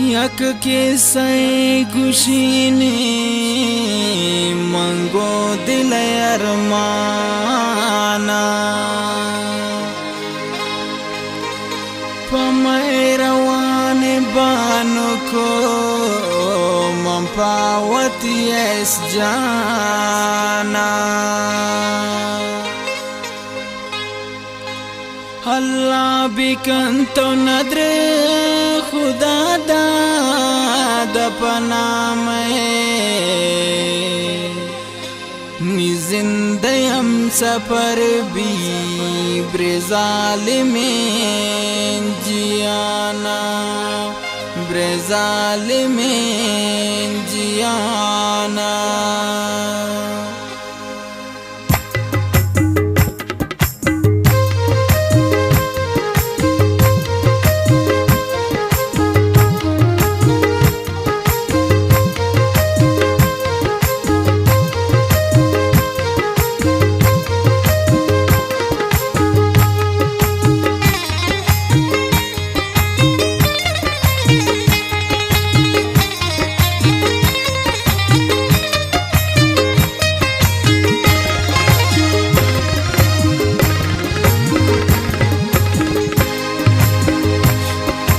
یک کسہ ءَ گوشینے من گوں دل ءِ ارمانا، پہ مہروان بانکو من پہ وتی ایس جانا۔ اللہ بکن تو ندر خدا داد پہ نام ءَ، نی زندہ ہمسفر بی برے ظالمیں جیانا، برے ظالمیں جیانا۔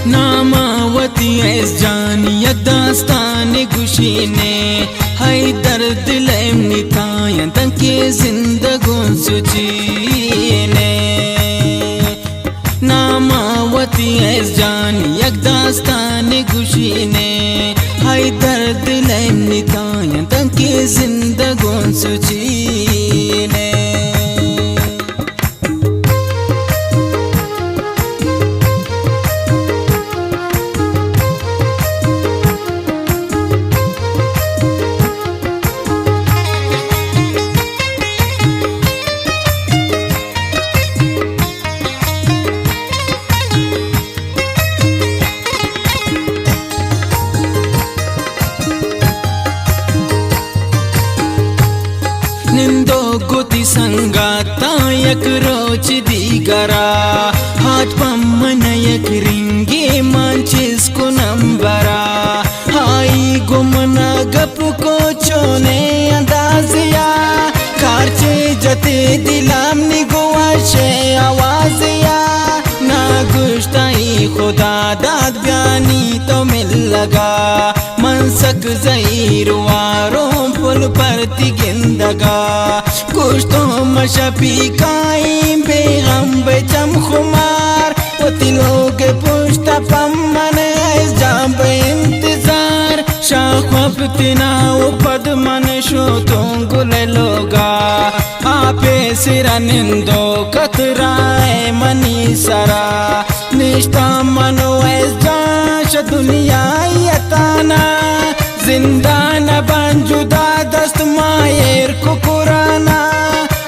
ناما وتی ایس جان یک داستانے گوشینے، ہئی درد لیم نیتاں دنکے زندگوں سچینے۔ ناما وتی ایس جان یک داستانے گوشینے، ہئی درد لیم نیتاں دنکے زندگوں سچینے۔ نندوک وتی سنگتاں یک روچ دیگرا، ہات پہ من یک رنگے من چست کنم برا۔ آئی گوں منا گپ کو چونے اندازیا، کارچے جتے دلام نی گوشے آوازیا۔ نا گوشتائی خدا داد بیانی تو ملگا، من سک زہیر واروں پل پرتی گندگا۔ گوشتوں مشپی کائیں بے غم بے چم خمار، وتی لوگ پشت پمن ایس جان بے انتظار۔ شاہ خواب تنا و پد من شوتوں گل لوگا، آپے سرا نندوک ترائے منی سرا۔ نشتاں من و ایس جان شہ دنیای اتانا، زندان بان جدا دست ما ایر کو قرآنا۔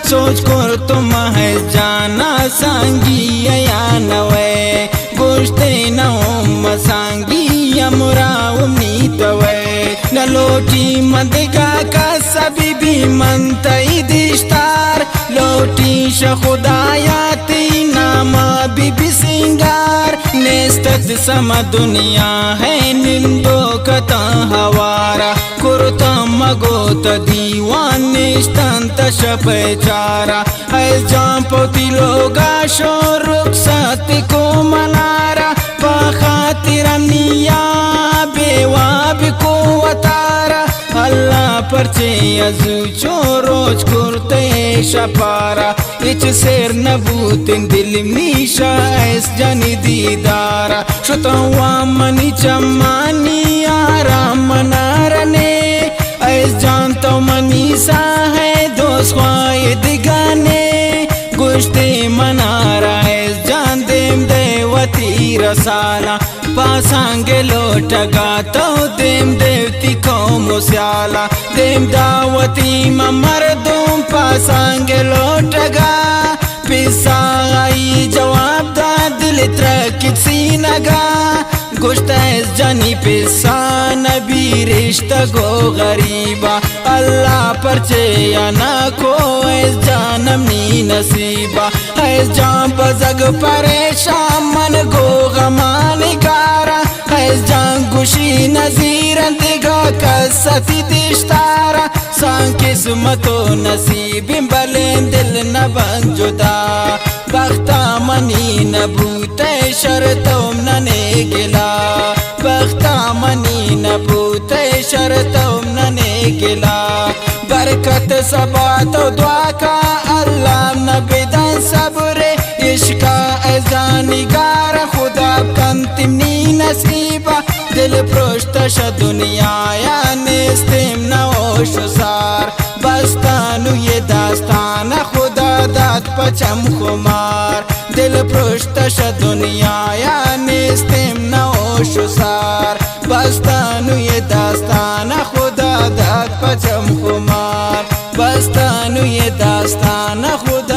سوچ کرتم ایس جانا سانگی یا نوے، گوشتے نہ ہم سانگی ہمراہ امیت وے۔ نہ لوٹی من دگہ کس بی بی من تئی دیشتار، لوٹی شہ خدایا تئی ناما بی بی سینگار۔ نیست ات سما دنیا ہے نندوک تاں ہوارا، کرتاں مگوت دیوان نشتنت شپ چارا۔ ایس جان پہ وتی لوگا شو رخصت کو منارا، پہ خاطر نیا بے واب کو وتارا۔ اللہ پرچے ازو چو روچ کرتے شپارا، ہچ سیر نہ بوت دل میشا ایس جانی دیدارا۔ شتاں وا منی چمانی آرام منارنے، ایس جان تو منی ساہ ہے دوست خواہ دگانے۔ گوشتے منارا ایس جان دیم دے وتی رسالا، پاسانگ لوٹگا تو دیم دے وتی قوم و سیالا۔ دیم دا وتی مردم پاسانگ لوٹگا، پسا آئی جواب دا دل ترکت سینگا۔ گوشت ایس جانی پسا نبی رشتہ گو غریبا، اللہ پرچے یا نہ کو ایس جان منی نصیبا۔ ایس جان بزگ پریشان من گو غمان گارا، ایس جان گو شی نظیر انت دگہ کس تی دشتارا، سان قسمت و نصیب بلیں دل نہ بنت جدا۔ بختا منی نہ بوت شر تو ننے گلا، بختا منی نہ بوت شر تو ننے گلا۔ برکت سبا تو دعا کا، اللہ نہ بدن صبر، عشقا ازانی گار خدا کنت نی نصیبا۔ دل پرشتش دنیا یا نیستیم نہ ہوش و سار، بستانو یہ داستان خدا دات پچم خمار۔ دل پرشتش دنیا یا نیستیم نہ ہوش و سار، بستانو یہ داستان خدا دات پچم خمار، بستانو یہ داستان خدا